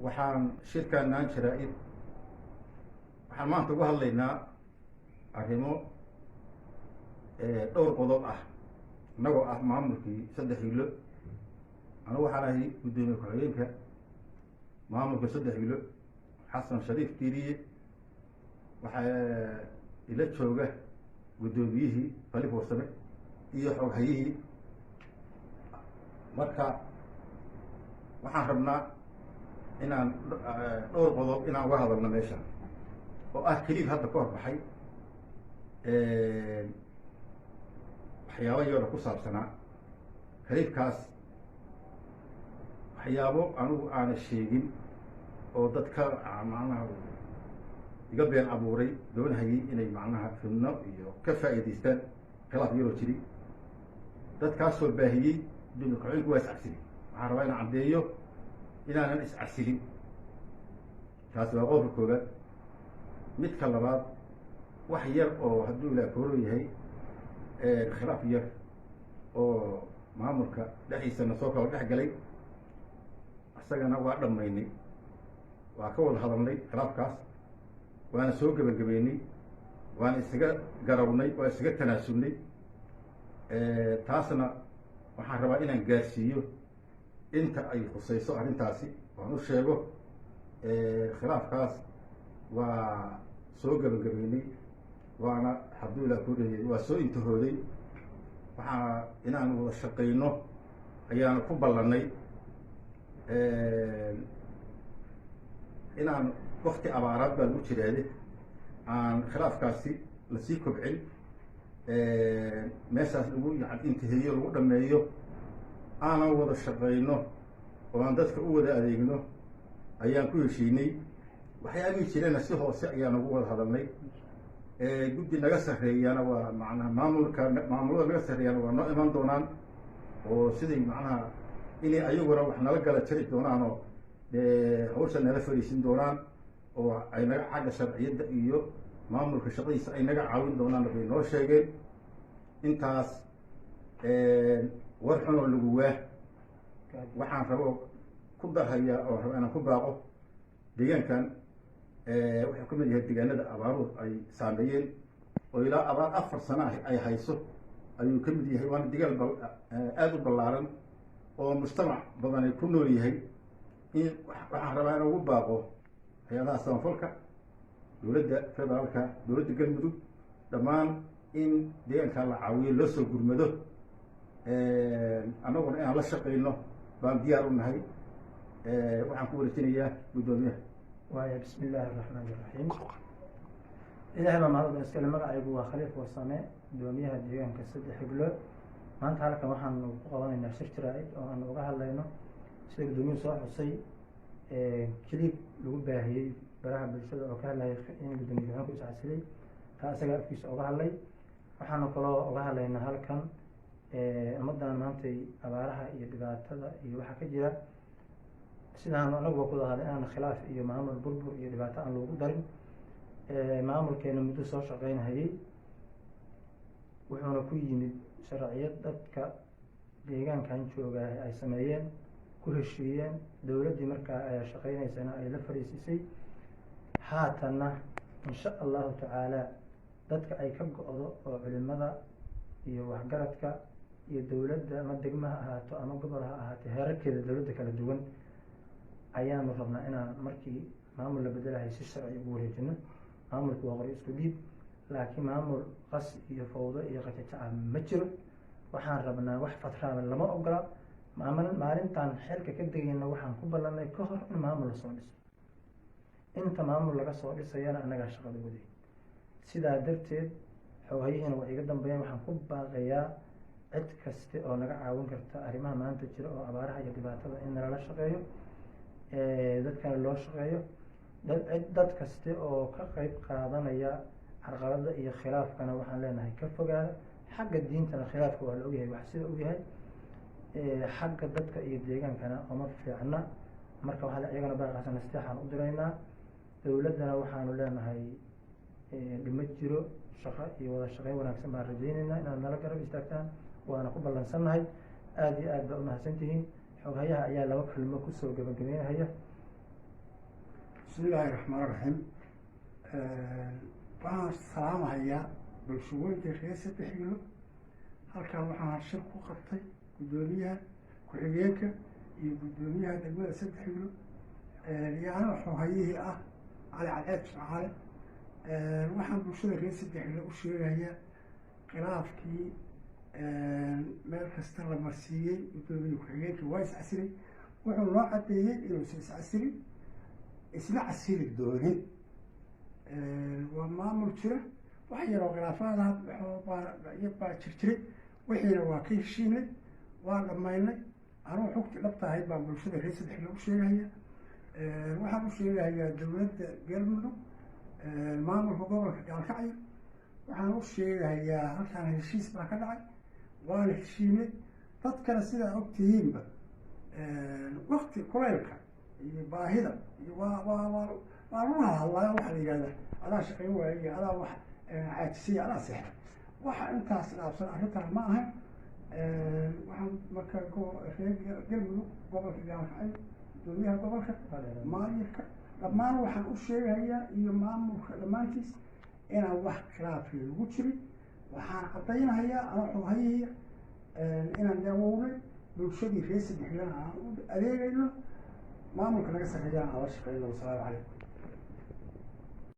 Waxaan shirkaanaan jaraa-id waxaan maanta uga hadlaynaa arrimo dhowr qodob ah, innagoo ah maamulkii Saddex Hilo. Anigu waxaan ahay guddoomiye ku-xigeenka maamulka Saddex Hilo, Xasan Shariif Diiriye. Waxaa ila jooga guddoomiyihii Khaliif Warsame iyo xoghayihii. Marka waxaan rabnaa inaan dhowr qodob inaan uga hadalno meeshan, oo ah clip hadda ka hor baxay, waxyaabo yaro ku saabsanaa clipkaas, waxyaabo anigu aana sheegin oo dadka macnaha iga been abuuray, doonahayay inay macnaha fidno iyo ka faa'iidaystaan khilaaf yaroo jiri. Dadkaasoo baahiyey gudoomiye ku-xigeenku waa iscasilin. Waxaan rabaa inaan caddeeyo inaanan iscasilin. Taasi waa qodobka koobaad. Midka labaad, wax yar oo hadduu ilaa kooro yahay khilaaf yar oo maamulka dhexdiisana soo kala dhex galay, isagana waa dhammaynay, waa ka wada hadalnay khilaafkaas, waana soo gebagabeynay, waana isaga garawnay, waa isaga tanaasulnay. Taasna waxaan rabaa inaan gaarsiiyo inta ay khusayso arrintaasi, waan u sheego khilaafkaas waa soo gebagabeynay, waana hadduu ilaa kureeyay waa soo intahooday. Waxaa inaan wada shaqayno ayaanu ku ballanay, inaan wakti abaaraad baa lagu jiraade aan khilaafkaasi lasii kobcin, meeshaas lagu yani intiheeyo, lagu dhameeyo, aanan wada shaqayno oo aan dadka u wada adeegno ayaan ku heshiinay. Waxyaabihii jirana si hoose ayaan ugu wada hadalnay. Guddi naga sarreeyana waa macnaha maamulka, maamulada naga sarreeyana waa noo iman doonaan, oo siday macnaha inay ayaguna wax nala gala jari doonaan oo hawsha nala fariisin doonaan, oo ay naga xagga sharciyadda iyo maamulka shaqadiisa ay naga caawin doonaan bay noo sheegeen. Intaas war xunoo lagu waa. Waxaan rabo ku darhayaa oo raba inaan ku baaqo, deegaankan wuxuu ka mid yahay deegaanada abaaruhu ay saameeyeen, oo ilaa abaar 4 sano ah ay hayso ayuu ka mid yahay, waana deegaan aada u ballaaran oo mujtamac badan ay ku nool yahay. In waxaan rabaa inaan ugu baaqo hay-adaha samafalka, dowladda federaalka, dowladda Galmudug, dhammaan in deegaanka la caawiyo, loo soo gurmado. Annaguna inaan la shaqayno baan diyaar u nahay. Waxaan ku wareejinayaa guddoomiyaha. Waaya, bismi illaahi araxmaani iraxiim. Ilahay baa mahad iskale. Magacaygu waa Khaliif Warsame, guddoomiyaha deegaanka Saddex Higlo. Maanta halkan waxaanu ku qabanaynaa shir jaraa-id oo aanu uga hadlayno, sida guddoomiyuhu soo xusay, clip lagu baahiyey baraha bulshada oo ka hadlayay in guddoomiye ku-xigeenku iscasilay. Taa isagaa afkiisa uga hadlay. Waxaanu kaloo uga hadlaynaa halkan ummaddan maantay abaaraha iyo dhibaatada iyo waxaa ka jira, sidaanu anaguba ku wada hadlay, inaan khilaaf iyo maamul burbur iyo dhibaato aan loogu darin. Maamulkeena muddo soo shaqeynhayay, wuxuuna ku yimid sharciyad dadka deegaankan joogaa ay sameeyeen, ku heshiiyeen, dowladdii markaa shaqeyneysana ay la fariisisay. Haatanna insha Allahu tacaala dadka ay ka go-do oo culimada iyo waxgaradka iyo dowladda, ama degma ha ahaato ama gobol ha ahaatee, heerarkeeda dowladda kala duwan ayaanu rabnaa inaan markii maamul la bedelahay si sharci ugu wareejino. Maamulku waa qori isku dhiib, laakiin maamul qas iyo fawdo iyo qajajaca ma jiro. Waxaan rabnaa wax fatraaba lama ogola. Maamul maalintaan xilka ka degayna waxaan ku ballanay ka hor in maamul lasoo dhiso. Inta maamul laga soo dhisayana annagaa shaqada waday. Sidaa darteed xoghayihiina waa iga dambeeyaan. Waxaan ku baaqayaa cid kaste oo naga caawin karta arrimaha maanta jira oo abaaraha iyo dhibaatada in nalala shaqeeyo, dadkana loo shaqeeyo. Dad kaste oo ka qeyb qaadanaya carqalada iyo khilaafkana waxaan leenahay ka fogaada. Xagga diintana khilaafka waa la ogyahay wax sida ogyahay, xagga dadka iyo deegaankana uma fiicna. Marka waxaa iyagana baaqaasa nasteexaan u diraynaa. Dowladdana waxaanu leenahay dhimo jiro, shaqo iyo wada shaqeyn wanaagsan baan rajayneynaa inaad nala garab istaagtaan, waana ku ballansannahay. Aada iyo aad baa umahadsantihiin. Xoghayaha ayaa laba kelmo kusoo gabagabeynahaya. Bismi illaahi raxmaan raxiim. Waxaan salaamahayaa bulshooyinka reer Saddex Hilo. Halkan waxaan shir ku qabtay guddoomiyaha ku-xigeenka iyo guddoomiyaha degmada Saddex Hilo iyo aniga xoghayihii ah, Cali Cadceed Jimcaale. Waxaan bulshada reer Saddex Hilo u sheegayaa khilaafkii meel kasta la marsiiyey, guddoomiye ku-xigeenkii waa iscasilay. Wuxuu noo caddeeyey inuusan iscasilin, isna casili doonin. Waa maamul jira. Wax yaroo khilaafaad baa jirjiray, wixiina waa ka heshiinay, waa dhammaynay. Anugu xogtii dhabta ahayd baan bulshada reer Saddex u sheegaya. Waxaan u sheegahayaa dowladda Galmudug, maamulka gobolka Gaalkacyo, waxaan u sheegahayaa halkaan heshiis baa ka dhacay, waana heshiinay. Dadkana sidaa ogtihiinba, wakti kulaylka iyo baahida iyo waa lagu hadlaa. Waxaa la yihahdaa adaa shaqayn waaye iyo adaa wax caajisay, adaa seexda. Waxa intaas dhaafsan arrintan ma ahayn. Waxaan marka reer Galmudug, gobolka Gaalkacyo, gudoomiyaha gobolka, maayirka, dhammaan waxaan u sheegayaa iyo maamulka dhammaantiis inaan wax khilaafi lagu jirin. Waxaan caddaynahayaa anoo xoghayaya inaan daawownay bulshadii reer Saddexlana aan u adeegayno, maamulka naga sarreeyana aan la shaqeyno. Wasalaamu calaykum.